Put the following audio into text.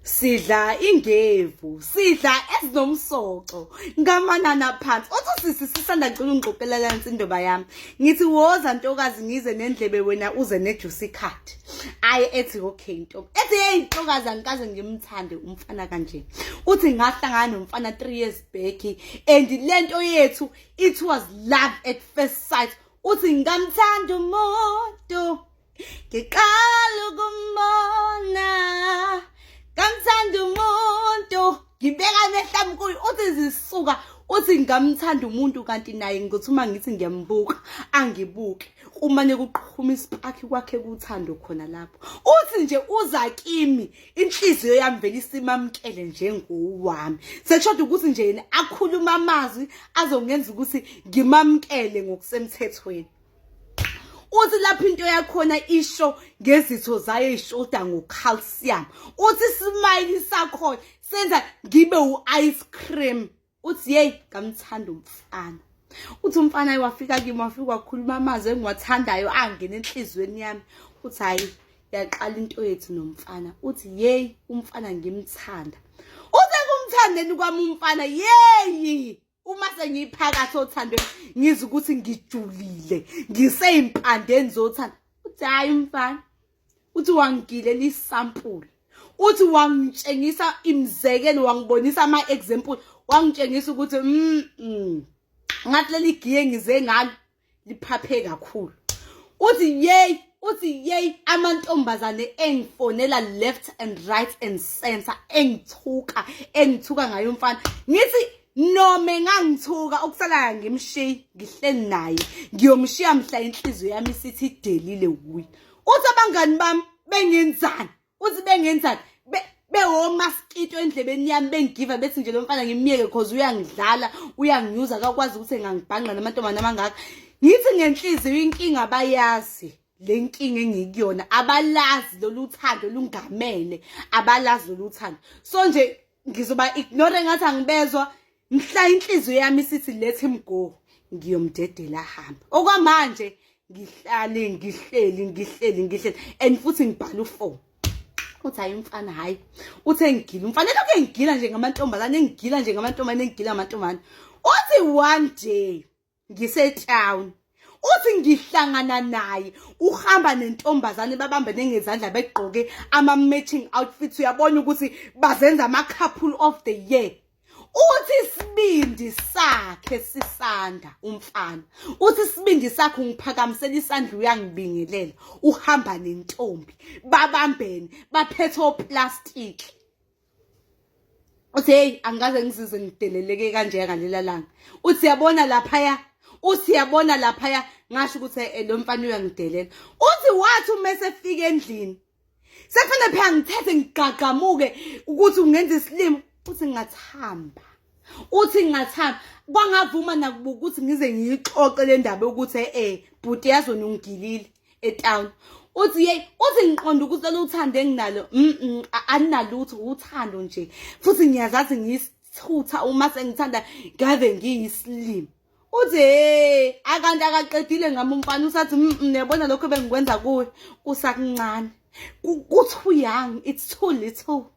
Sidla ingevu, sidla ezinomsoco ngamanana phansi. Uthi sisi sisanda ngicela ungixoxela lansi indoba yami. Ngithi woza ntokazi ngize nendlebe wena uze nejuice card. Aye ethi okay ntombi. Ethi hey ntokazi angikaze ngimthande umfana kanje. Uthi ngahlangana nomfana 3 years back and lento yethu it was love at first sight. Uthi ngamthanda umuntu ngiqala ukumbona ngamthanda umuntu ngibeka amehlo ami kuye. Uthi zisuka uthi ngamthanda umuntu kanti naye ngithi uma ngithi ngiyambuka angibuke kumane kuqhuma isipaki kwakhe kuthando khona lapho. Uthi nje uza kimi inhliziyo yami vele isimamkele njengowami, sekushoda ukuthi nje yena akhuluma amazwi azongenza ukuthi ngimamkele ngokusemthethweni. Uthi lapho into yakhona isho ngezitho zayo ishoda ngocalcium. Uthi ismayili sakhona senza ngibe u-ice cream. Uthi yeyi ngamthanda umfana. Uthi umfana wafika kimi wafika wakhuluma amazwi engiwathandayo angena enhliziyweni yami. Uthi hhayi yaqala into yethu nomfana. Uthi yeyi umfana ngimthanda. Uthi ekumthandeni kwami umfana yeyi uma sengiphakathi othandweni ngizwe ukuthi ngijulile ngiseyimpandeni zothando. Uthi hhayi umfana, uthi wangigilela isampuli, uthi wangitshengisa imizekelo, wangibonisa ama-example, wangitshengisa ukuthi ngathi leli giye ngize ngalo liphaphe kakhulu. Uthi yey, uthi yey amantombazane engifonela left and right and center engithuka, engithuka ngayo umfana. Ngithi noma engangithuka okusalayo ngimshiyi ngihleli naye ngiyomshiya mhla inhliziyo yami isithi idelile wuye. Uthi abangani bami bengenzani? Uthi bengenzani? Bewomaskito endlebeni yami bengigiva bethi nje lo mfana ngimyeke cause uyangidlala, uyanginyuza, akakwazi ukuthi engangibhanqa namantombazane amangaka. Ngithi ngenhliziyo inkinga bayazi le nkinga engikuyona, abalazi lolu thando lungamele, abalazi lolu thando. So nje ngizoba ignore ngathi angibezwa mhla inhliziyo yami isithi let him go, ngiyomdedela ahambe. Okwamanje ngihlale ngihleli ngihleli ngihleli and futhi ngibhala u4. Uthi hayi umfana, hayi uthe ngigila umfana lokho engigila nje ngamantombazane, engigila nje ngamantombazane, engigila ngamantombazane. Uthi one day ngise-town, uthi ngihlangana naye uhamba nentombazane babambene ngezandla begqoke ama-matching outfits, uyabona ukuthi bazenza ama-couple of the year. Uthi isibindi sakhe sisanda umfana, uthi isibindi sakhe ungiphakamisela isandla uyangibingelela, uhamba nentombi babambene baphethe oplastiki. Uthi hey angikaze ngizizwe ngideleleke kanje ngalela langa. Uthi yabona laphaya, uthi yabona laphaya ngasho ukuthi lo mfana uyangidelela. Uthi wathi uma esefika endlini sekufanele phela ngithethe ngigqagqamuke ukuthi ungenza isilimo. Uthi ngingathamba, uthi ngingathamba kwangavuma nakubuka ukuthi ngize ngiyixoxe le ndaba yokuthi bhuti yazona ungigilile etown. Uthi yey, uthi ngiqonda ukuthi lolu uthando enginalo aninalutho, uthando nje futhi ngiyazazi ngiyisithutha uma sengithanda ngave ngiyisilima. Uthi hey akanti akaqedile ngami umfana, usathi niyabona lokho ebengikwenza kuwe kusakuncane, ku-too young, it's too little.